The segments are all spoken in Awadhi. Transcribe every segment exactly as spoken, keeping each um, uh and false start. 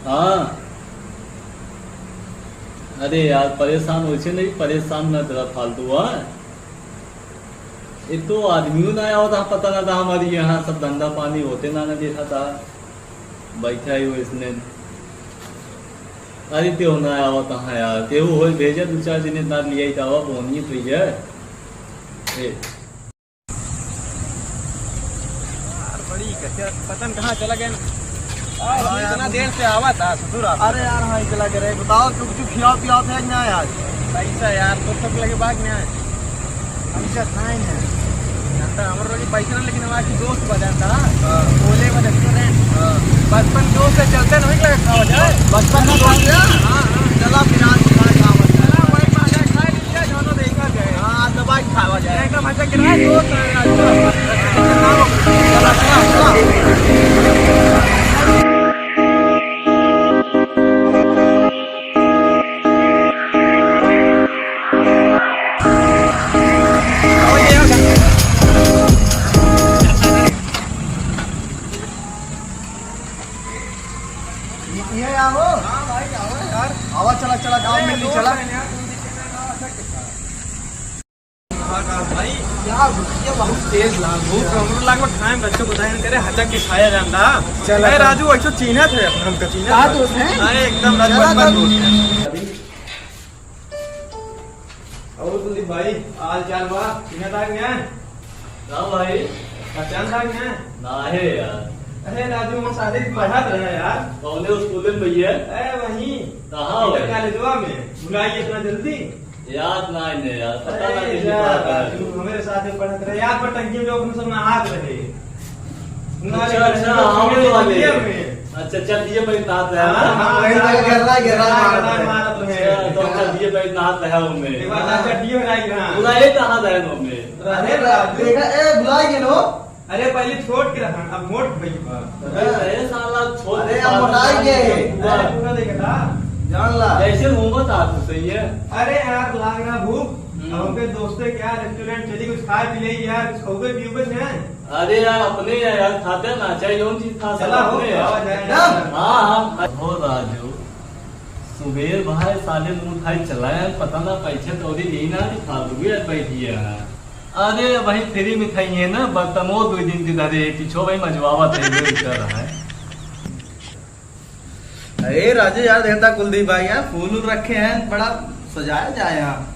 हाँ। अरे यार, परेशान वैसे नहीं, परेशान ना तेरा फालतू, हाँ? एक तो आदमियों ना आवत, हाँ, पता ना था हमारी यहाँ सब धंधा पानी होते ना, ना देखा था, बैठा ही हो इसने। अरे तेहू ना आवत, हाँ यार, तेहू होई भेजा दो चार दिन इतना लिया ही था, बोनिए तो ये। ए, यार, बड़ी कचर, पता न कहाँ चला गया। आ, हाँ यार, इतना देर से आवा था ससुर आप। अरे यार, हाँ, चला गया रे। बताओ, तू कुछ खियाओ पियाओ थे कि ना आज? पैसा यार, तो सब लगे बाग ना है। पैसा नहीं है। जानता, हमारे लगे पैसा ना, लेकिन हमारे दोस्त बजाता। हाँ। बोले में रेस्टोरेंट। हाँ। बचपन दोस्त से चलते नहीं लगे खावा जाए। बचपन का दोस्त है? हाँ, हाँ। चला फिर आज खा खावा जाए। चला, वही बात है, खा लीजिए, दोनों देखा जाए। हाँ, दवाई खावा जाए। एकदम अच्छा किराया दोस्त है, अच्छा। चला, चला, चला। ये, ये आओ। हाँ भाई, आओ यार। आवा, चला, चला, गाँव अरे, मिल ली, दोस्त चला। हैं यार, तुम भी चले ना, अच्छा कितना? हाँ, का भाई? यार, ये बहुत तेज लाग, भूख हमरो लाग, खाए में बच्चों को दाएं करे, हचक के खाया जान रहा। चला, अरे चला। राजू, ऐसो चीन्हा थे, हमका चीन्हा का था। दोस्त हैं? अरे एकदम राजू, चला, बचपन तब। दोस्त है। और कुलदीप भाई, हाल चाल बा? चिन्हत आग ना? का भाई? पहचान आग ना? ना है यार। अरे राजू, हम साथे पढ़त रहे यार। कौने स्कूल में भैया? अरे वहीं। कहाँ इंटर हो? कॉलेजवा में। भुलाई इतना जल्दी? याद ना है यार, पता ना अरे किसी यार, बात है। राजू, हमारे साथ में पढ़त रहे यार, पर टंकी में जो अपन सब नहात रहे। अच्छा, अच्छा, हाँ, वो वाले। में। अच्छा, चल, ये भाई नहात है, हाँ, हाँ? हाँ, वही तो हाँ, गिर रहा है, गिर रहा है, हाँ, मारत हाँ, रहे। मारत रहे। अच्छा, तो चल, ये भाई नहात है, वो में। ये बात हाँ। चड्डी में आई, हाँ। बुलाए कहाँ था, वो में? अरे, अरे, राजू। देखा, ए, बुलाए गेलो। अरे, पहले छोट के रहन, अब मोट भई बा। अरे, अरे, साला, छोट अरे, के अब बात मोटाई है। गए। अरे, पूरा देखा था। जान ला। जैसे घूमत आ तू, सही है। अरे यार, लाग ना भूख। हम्म। अब हमके दोस्ते क्या रेस्टोरेंट चली, कुछ खाए पी ले यार, कुछ खाओगे पियोगे ना? अरे यार, अपने हैं यार, खाते ना, चाहे जौन चीज खा चला सकते हो, अपने हैं। खावा जाए। एकदम। हाँ, हाँ, खा-, हो राजू, सुबेर भाई साले मुंह उठाई चला है, पता ना पैसे तौरी नहीं ना, कि फालतू भी बैठी है। अरे भाई, फ्री में खाइए ना, बर्तनो दो दिन के धरे, पीछो भाई मजवावा थे, ये कर रहा है। अरे राजू यार, देखता कुलदीप भाई यार, फूल उल रखे हैं, बड़ा सजाया जाए यहाँ।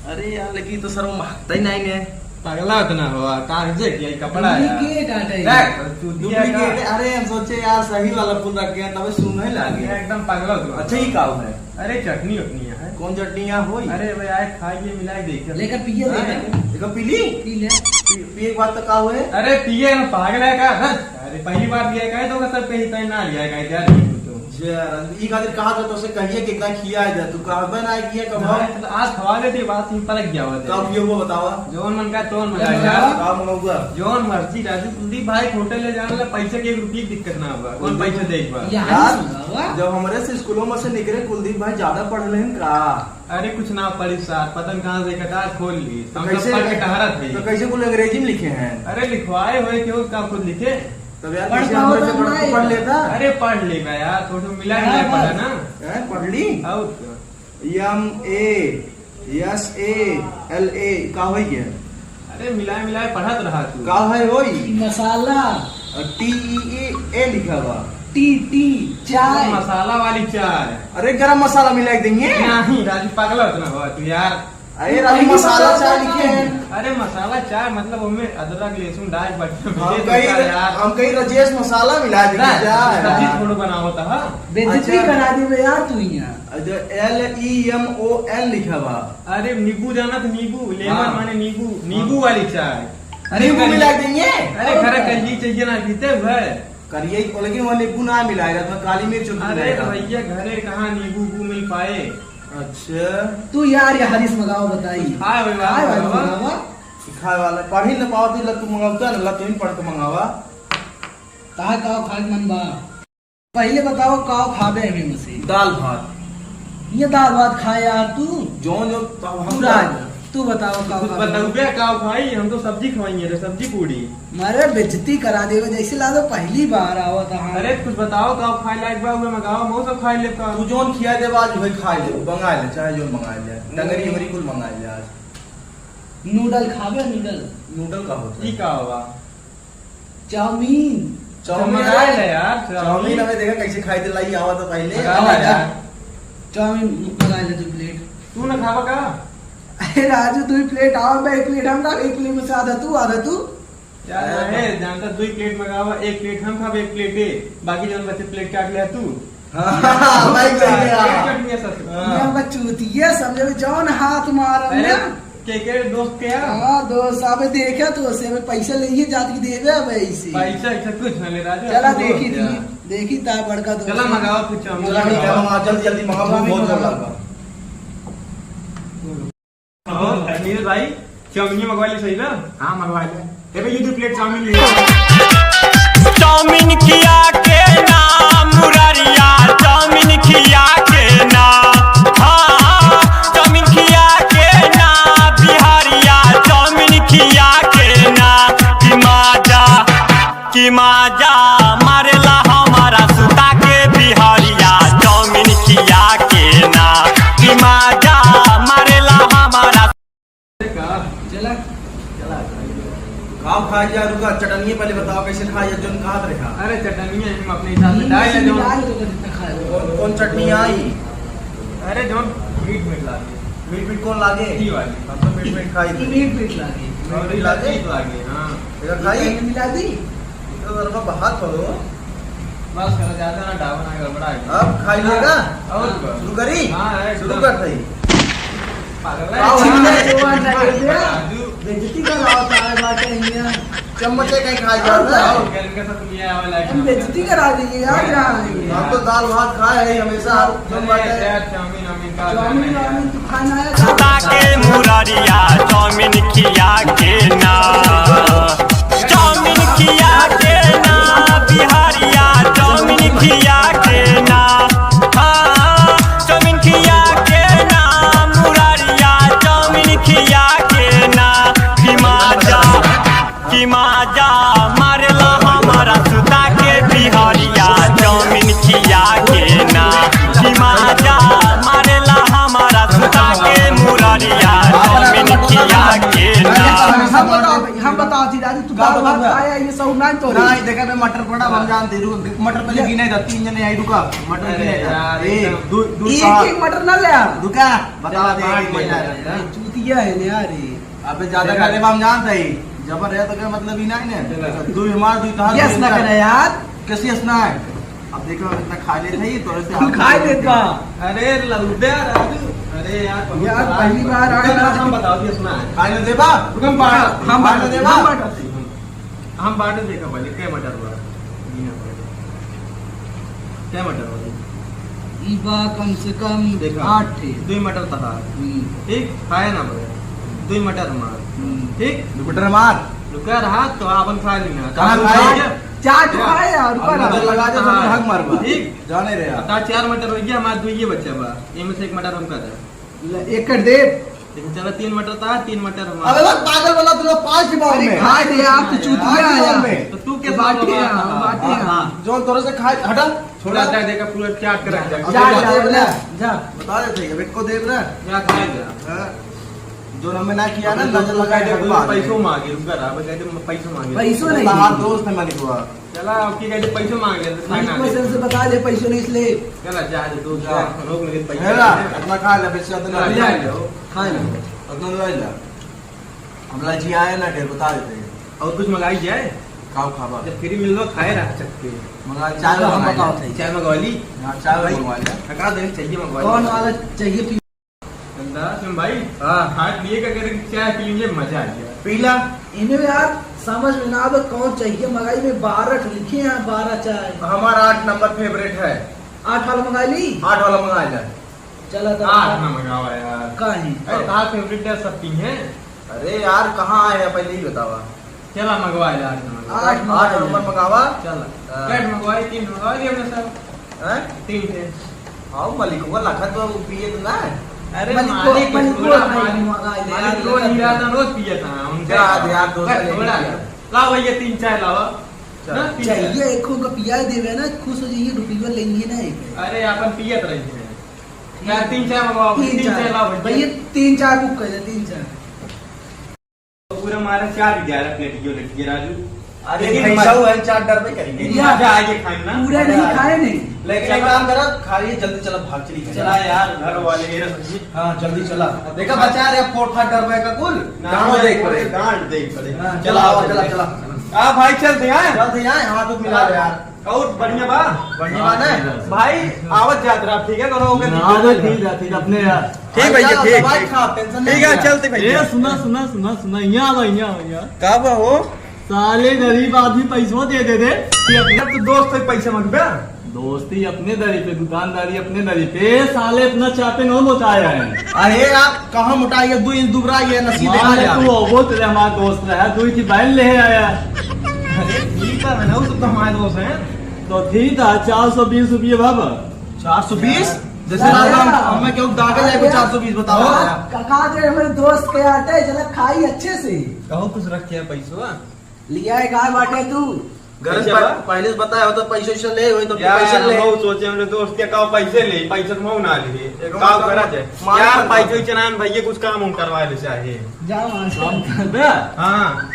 अरे यार, लेकिन ई तो सर वो महकता ही नहीं है। पगला उतना हुआ, कागजे के कपड़ा है। डुप्लीकेट आटे। देख, तू डुप्लीकेट है। अरे हम सोचे यार, सही वाला फूल रखे हैं, तबे सूंघे लागे। एकदम पगला उतना। अच्छा, ये का है? अरे चटनी उटनी है। कौन चटनी यहाँ होई? अरे भाई, आए खाइए, मिला के देखिए। लेकर पिए, हाँ, लेकर। लेकर पी ली? पी ले। पी-, पिए के बाद तो का हुए? अरे पिए ना, पागल है का? हाँ। अरे पहली बार लिया का है तो सब कहीं तय ना लिया का है यार, तू तो। जे यार, ई खातिर कहा था तो से कहिए कि इतना खिया है जा, तू कहबे ना किया कब ना, हम। तो आज खवा देते, बात ही पलट गया होता। कब ये वो बतावा? जौन मन का तौन मंगा यार। का मंगौगा? जौन मर्जी राजू, कुलदीप भाई होटल ले जाने ला, पैसे के एक रुपये की दिक्कत ना हुआ। कौन पैसे दे एक बार? यार, यार, सुनावा। जब हमरे से स्कूलों में से निकले कुलदीप भाई ज्यादा पढ़ लेन का? अरे कुछ ना पढ़ी साहब, पता न कहाँ से एक अटार खोल ली। तो हम सब कैसे पढ़ के लिखे? टहरत है। तो कैसे कुल अंग्रेजी में लिखे हैं? अरे लिखवाए हुए क्यों, का खुद लिखे? तब यार पढ़ कैसे पाओ हमरे से तो पढ़, नहीं। पढ़ लेता? अरे पढ़ लेगा यार, थोड़ा मिला पढ़ा मिला पढ़ा मत। ना। हैं, पढ़ ली? और क्या? M A S A L A का होई गया? अरे मिलाए मिलाए पढ़त रहा तू। का है होई? मसाला। और टी ई ए, ए लिखा बा। टी, टी, चाय। मसाला वाली चाय। अरे गरम मसाला मिला के देंगे। नहीं राजू, पागल उतना हुआ तू यार। अरे राजू, पहली मसाला बार चाय बता लिखे हैं। अरे मसाला चाय मतलब ओमे अदरक, लहसुन डाल के बढ़िया हम मिले कहीं, तो यार। हम कहीं राजेश मसाला मिला देंगे ना, क्या सब्जी यार? थोड़ा बनावत हा। बेइज्जती अच्छा। करा देबे यार तू यहाँ। अच्छा, L E M O N लिखा बा। अरे नींबू जाना तो नींबू, लेमन हाँ। माने नींबू, नींबू हाँ। वाली चाय। अरे नींबू करिए। मिला देंगे। अरे और खरा क्या? करिए चाहिए ना पीते हुए। करिए, लेकिन वो नींबू ना मिलाएगा, तो काली मिर्च भी अरे मिलाएगा। तो भैया घरे कहाँ नींबू उबू मिल पाए? अच्छा। तू यार ये हरीश मंगावा बताई। खाए वाला खाए वाला मंगावा। मंगावा। खाए वाला पढ़ी न पावत, ला तू मंगावता ना, ला तू ही पढ़ के मंगावा। कहा का खाए के मन बा? पहले बताओ, का खाबे हमें मसे? दाल भात। ये दाल भात खाए यार तू? जौन, जौन, तब हम तू राज। तू बताओ, का कुछ खाबे? बताओ बे, का खाई? हम तो सब्जी खवाई है रे, सब्जी पूड़ी। मारे बेइज्जती करा देवे, जैसे लागत पहली बार आवत है। अरे, कुछ बताओ, का खाए लायक बा, उहे मंगाओ, मऊ सब खाए लेता। तू जौन खिया देबा, आज वही खाए ले, मंगा ले, चाहे जौन मंगा ले। टंगरी वंगरी कुल मंगा ले आज। नूडल खाबे, नूडल? नूडल का होता है? ई का हुआ? चाउमीन। चाउमीन मंगा ले यार, चाउमीन। चाउमीन हमें देखा कैसे खाई दिलाई, आवा तो पहले। मंगा ले यार। चाउमीन मंगा ले दो प्लेट। तू ना खाबा का? अरे राजू, दो ही प्लेट आवा, मैं एक प्लेट हम खा, एक प्लेट में से आधा तू, आधा तू। यार, हाँ। है, जानता, दो ही प्लेट मंगावा, एक प्लेट हम खाबे, एक प्लेट ए, बाकी जौन बचे प्लेट काट ले तू। हाँ, भाई, सही है। एक चटनी है ससुर। हाँ। मैं बस चूतिया समझे, जौन हाथ मारम अरे, ना। के, के दोस्त के यार? हाँ, दोस्त, अबे देखे तो उसे, अबे पैसा लेइए जात की देवे अब ऐसे। पैसा ऐसा कुछ ना ले राजा, चला तू देखी दोस्त थी, यार। देखी ता बड़का दोस्त। चला मंगावा कुछ चाउमीन। चला, ठीक है, मंगावा। मंगा, जल्दी, जल्दी मंगावा, चाउमीन बहुत मंगावा। जोर लगा। और नीरज भाई, चाउमीन मंगवा ले, सही ना? हाँ, मंगवा ले। ए भाई, ये दो प्लेट चाउमीन ले। चाउमीन खिया के ना मुरारिया, चाउमीन खिया के ना, हाँ, चाउमीन खिया के ना बिहारिया, चाउमीन खिया के ना, कि माजा, कि माजा मारेला हमारा सुता के बिहारिया, चाउमीन खिया के ना, कि माजा मारेला हमारा। चला। चला। खाओ, खाई जा, रुका, चटनिया पहले बताओ कैसे खाई जा, जौन कहत रहा। अरे चटनिया हम अपने हिसाब से हम्म, डाल ले, जौन डाल दो, जितना खाए। कौन, कौन चटनी आई? अरे जौन मीठ मीठ लागे। मीठ मीठ कौन लागे? ई वाली। हम तो मीठ मीठ खाई ई मीठ मीठ लागे। मीठ मीठ लागे? मीठ लागे, हाँ। इधर खाई? इधर मिला दी? इतना ज्यादा बात करो। बस करो, ज्यादा ना डालो, ना गड़बड़ा है। अब खाई लेगा? और क्या? शुरू करी? हाँ, एकदम। शुरू कर सही। पागल है। आओ, चिल्ला, चिल्ला, चिल्ला। राजू। बेइज्जती करावत है बाटे हियां। चम्मच से कहीं खाई जाता है। आओ, क्या इनका सब दुनिया वाला है। हम बेइज्जती करा देंगे यार, यहाँ आएंगे। हम तो दाल भात खाए हैं हमेशा, हम अरे बाटे। यार, चाउमीन, चाउमीन का चाउमीन, चाउमीन। खाना है। सुता के मुरारिया चाउमीन खिया के ना, चाउमीन खिया के ना, बिहारिया चाउमीन खिया के ना, हाँ, चाउमीन खिया के ना, मुरारिया चाउमीन खिया के ना, कि माजा, कि माजा मारेला हमारा सुता के बिहारिया चाउमीन खिया के ना, कि माजा मारेला हमारा सुता के मुरारिया चाउमीन खिया के ना। हम बताओ भाई, हम बताओ जी, राजू, तू का दाल भात बताओ? खाया, ये सब ना तो ना, देखा मैं मटर पड़ा, हम जानते, रुक, मटर पहले ये गिने था, तीन जने आई, रुका, मटर अरे गिने था। यार, एक, एकदम। दो, दो, एक, चार। एक मटर ना ले आ। रुका, बता दे, चला, एक, एक, पाँच मटर। ले आ। चूतिया है ना यार ये। अबे ज्यादा देखा? खाने में हम जानते ही, जबर है तो क्या मतलब ही नहीं ना। चला। तू हमारा, तू कहाँ यस ना करे यार। कैसे यस ना है? अब देखो, इतना खा लेते ही, तो ऐसे तू हम खा लेता। अरे लौटे राजू, अरे यार, बहुत यार, खराब पहली बार आया। चला, हम बताओ, यस ना है। खाने देबा? रुक, हम बांट, हम बांट बांट, देबा? हम बांट। हम बांटे देखा पहले, कै मटर बा? गिना पहले। कै मटर बा? ई बा कम से कम देखा, आठ ठे। दुई मटर तहार। हम्म। ठीक? खाए ना बे। दुई मटर हमार। हम्म। ठीक? दुई मटर हमार। रुका रहा, तो आपन खा लेना। कहाँ तो खाए? चार ठे खाए यार, रुका अब रहा। नजर लगा दे, तो हाँ। हक मारबा। ठीक? जाने रहे यार। बता, चार मटर हो गया, हमार दुइये बच्चा बा। एमे से एक मटर हमका दे। ले, एक कर दे। देखो, चला, तीन मटर था, तीन मटर हमारा। अबे बस पागल बना, तू लोग पाँच ही बार अरे में। खा ले यार, तू चूतिया पाँच ही बार है। में। तो तू कैसे बांटे बाबा? हैं, हाँ, बांटे हैं। हाँ। जो तोरे से खाए, हटा, छोड़ा। जा, जा, देखा, पूरा चाट कर रख दे। जा, जा, जा, जा, जा। बता देते हैं, अब एक को देख रहा है। जा, खा जा। हाँ। जो हमें ना किया ना, तो नजर लगा के पैसों मांगे, रुक रहा, बस कहते पैसों मांगे। पैसों नहीं। हाँ, दोस्त है मालिक हुआ। चला, अब की कहते पैसे मांगे, तो खाए ना मालिक दे। से बता दे, पैसे नहीं इसलिए। चला, जा दे, तू जा। जा, रोक लगे पैसे चला, नहीं। अपना खा ले, पैसे अपना चला, ले। जा ले। खा ले। अपना ले जा। हम लालची आए ना, ढेर बता देते हैं। और कुछ मंगाई जाए? खाओ, खाबा। जब फ्री मिल लो, खाए रह सकते हैं। मंगा, चाय चलो, हम मंगा बताओ ले। थे। चाय मंगवा ली? हाँ, चाय भाई, मंगवा ले। हटा दे, चाहिए मंगवा ली। कौन वाला चाहिए? गंदा सुन भाई, हाँ। खाट लिए का अगर चाय पी लीजिए, मजा आ गया। पीला। इन्हें यार समझ में ना आवे कौन चाहिए, मंगाई में बारह ठो लिखे हैं, बारह चाय। हमारा आठ नंबर फेवरेट है। आठ वाला मंगा ली? आठ वाला मंगा ले। चला तो आठ ना मंगावा यार। काहे? अरे, तार फेवरेट है, सब पी हैं। अरे यार, कहाँ आए हैं, पहले ही बतावा। चला, मंगवा ले, आठ नंबर। आठ आठ नंबर मंगावा। चला। हाँ। कैट मंगवाई, तीन मंगवा लिए हमने सब। हैं? तीन थे। आओ, मलिक हुआ लखत तो पिए तो ना है। अरे मलिक को, मालिक मलिक को थोड़ा भाई, मालिक, मालिक मालिक को को नहीं रहता, रोज पिया था उनका। यार, यार, दोस्त बस ने थोड़ा। पिया। लाओ भैया, तीन चाय लाओ। चल। ना, तीन चाय। चाहिए, एक को पिया देवे ना, खुश हो जाइए, रुपया लेंगे ना एक। अरे, अपन पियत रही है। यार, तीन चाय मंगवाओ, तीन तीन चाय। चाय लाओ भैया। भैया, तीन चाय book कर दे, तीन चाय। पूरा मारा चार ग्यारह प्लेट यो लेके राजू। अरे लेकिन भैंसा मजा हुआ है, चार डर पे करेंगे। या मजा आइए खाए ना। पूरा नहीं खाए नहीं। लेकिन एक काम करा, खा लिए, जल्दी चला, भाग चली। चला यार, घर वाले ये रख। हाँ, जल्दी चला। देखा बचा रे, फोड़ फाड़ डर पे का कुल। ना, गाँव ना, देख पड़े। गाँव देख पड़े। हाँ, चला, चला, चला, चला। चला। आ भाई, चल दे, हाँ। चल दे, हाँ, हाथ उठ मिला ले यार। और बढ़िया बा? बढ़िया बा ना? भाई, आवत जात रहा, ठीक है, करो, ओके, ना, ठीक है। ठीक है, ठीक है, अपने यार। ठीक भैया, चलो, ठीक, दवाई ठीक। खा, tension ठीक है, नहीं। चलते भैया। ए, सुना, सुना, सुना, सुना, यहाँ आवा, यहाँ आवा, यहाँ। का बा हो? साले गरीब आदमी पैसवा दे दे दे। ये अपने तो दोस्त है, पैसे मांगबे? दोस्ती अपने दरी पे, दुकानदारी अपने दरी पे। ए, साले इतना चापे न मोटाया है। अरे आप कहाँ मोटा, ये दो इंच दुबरा, ये नसीब देखा मार जा। तू वो तेरे हमारा दोस्त रहा, दो की बहन ले आया। अरे ठीक है ना, वो सब तो हमारे दोस्त हैं। तो ठीक है, चार सौ बीस रुपये बाबा। चार सौ बीस? जैसे अरे रात में यार। हमें क्यों दागे जाए को चार सौ बीस बताओ? हाँ, का, का दे हमारे दोस्त के आटे, चला खाई अच्छे से। कहो कुछ रखे हैं पैसवा? लिया है का बाटे तू? गरज कैसे पर बा? पहले से बताया हो तो पैसे वैसे ले, वही तो यार, पैसे हम ले। बहुत सोचे, हमने दोस्त के का पैसे ले, पैसे हम ना लिए। एक का बार करा जाए? मार यार, पड़ता। पैसे वैसे ना भैया, कुछ काम हम करवा ले चाहे। जा वहाँ से। काम कर दे। हाँ।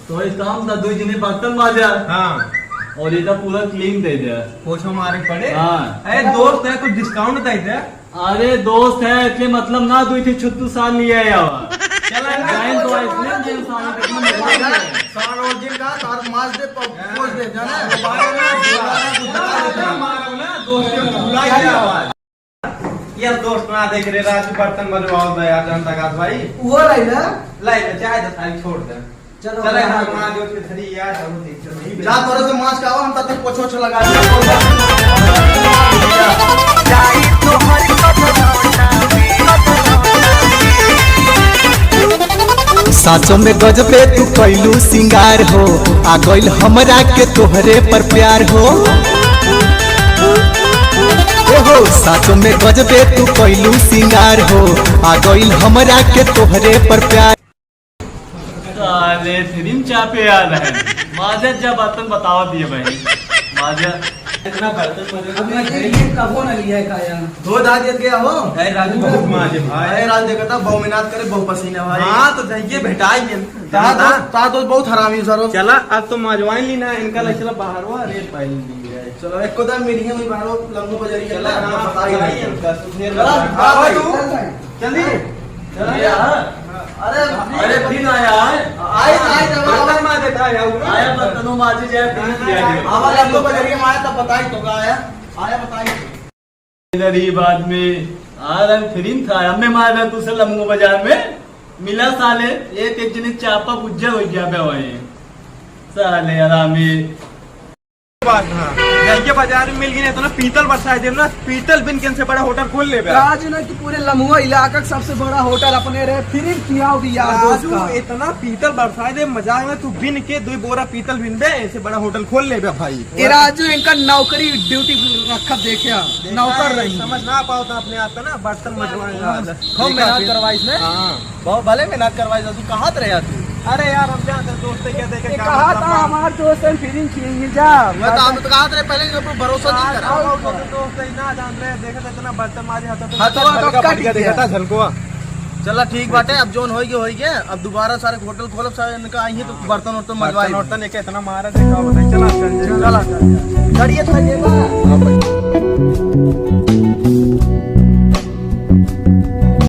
तो एक काम था, दो जने बर्तन माजा। हाँ। और ये तो पूरा clean दे दे। पोछो मारे पड़े। हाँ। अरे दोस्त है, कुछ discount दे दे। अरे दोस्त है, इसलिए मतलब ना, दो थे छुट्टू साल लिया है यार। चला ना। जाइन तो इसलिए जेल साल में कितना मजा आया। साल और जेल का, साल मार दे, प-, पोछ दे, जाना है? मारो ना, दोस्त को भुला गया। यार दोस्त ना देख रे राजू, बर्तन मजवाओ दे यार, जनता का भाई। वो रही ना? लाई ना, चाहे तो खाली छोड़ दे। चलो, चले, हाँ। हम मार दो के धरी यार, हम देख चलो। जा, तोरे से मांस खाओ, हम तक पोछो ओछो लगा दे। साँचो में गजबे तू कैलू सिंगार हो, आ गइल हमरा के तोहरे पर प्यार हो। ए हो, साँचो में गजबे तू कैलू सिंगार हो, आ गइल हमरा के तोहरे पर प्यार। साले फिल्म चापे याद है। माजा जा बर्तन बतावा दिए भाई। माजा। इतना बर्तन माजे। अब मैं ये, ये कबो ना लिया है खाया। धो धा दिया गया हो। अरे राजू बहुत माजे भाई। अरे राजू देखा था, बहु मेहनत करे, बहु पसीना भाई। हाँ, तो जाइए भेटाई मिल। ता तो, ता तो बहुत हरामी सर। चला, अब तो माजवाइन ली ना, इनका लग चला बाहर हुआ, रेट पाई ली है। चलो, एक को दाम मिली है, वही बाहर लंगो बजरिया चला, ना, हाँ, पता ही बताइए नहीं। इनका, तो फिर चला, हाँ, भाई, चल भाई। जल्दी। चला यार। अरे, अरे, फिर आया है। आए, आए, जब बर्तन माजे था यार, वो ना। आया बर्तनों माजे जाए, फिर किया गया। आवा, लंगो बजरिया में आया, तब बताई तो का आया। आया, बताई। गरीब आदमी, आ रहे फिल्म था, हमें मार रहे तू से लम्बो बाजार में। मिला साले, एक एक जने चापा बुज्जा हो गया बे वहीं। साले हरामी। बात, हाँ। जाइए बाजार में मिल गई, नहीं तो ना पीतल बरसाए देम ना, पीतल बिन के इनसे बड़ा होटल खोल लेबे। राजू ना कि पूरे लम्बुआ इलाका का सबसे बड़ा होटल अपने रहे, फिर खियाओ भी यार दोस्त राजू, का। इतना पीतल बरसाए दे, मजाक में तू बिन के दो बोरा पीतल बिन बे, ऐसे बड़ा होटल खोल लेबे भाई। ए राजू, इनका नौकरी ड्यूटी रखा देखे, देखा नौकर है, रही। समझ ना पाओ तो अपने आप का ना बर्तन मजवाए हाँ, वाला। खूब देखा मेहनत फिर। करवाई इसने। हाँ। बहुत भले मेहनत करवाई, तू कहाँ रहे तू? अरे यार, हम जानते हैं दोस्त है, क्या देखे ये क्या कहा मतलब था, था? हमारे दोस्त हैं, फीलिंग खिएंगे जा। मैं तो, हम तो कहा था पहले, जो पर भरोसा नहीं हाँ, करा। हाँ, वो तो दोस्त है, ना जान रहे, देखा था इतना बर्तन मारे, हंसा था। हाँ, तो हल्का कट फट गया, गया। देखा था झलकुआ। चला ठीक बाटे, अब जोन होई गया, होई गया। अब दोबारा सारे होटल खोलब, सारे इनका आई है तो बर्तन वर्तन मंजवाई। बर्तन वर्तन एक इतना मारा देखा बताई। चला, चल, चल। चला, चल। गाड़ी इतना ये बा। हाँ भाई।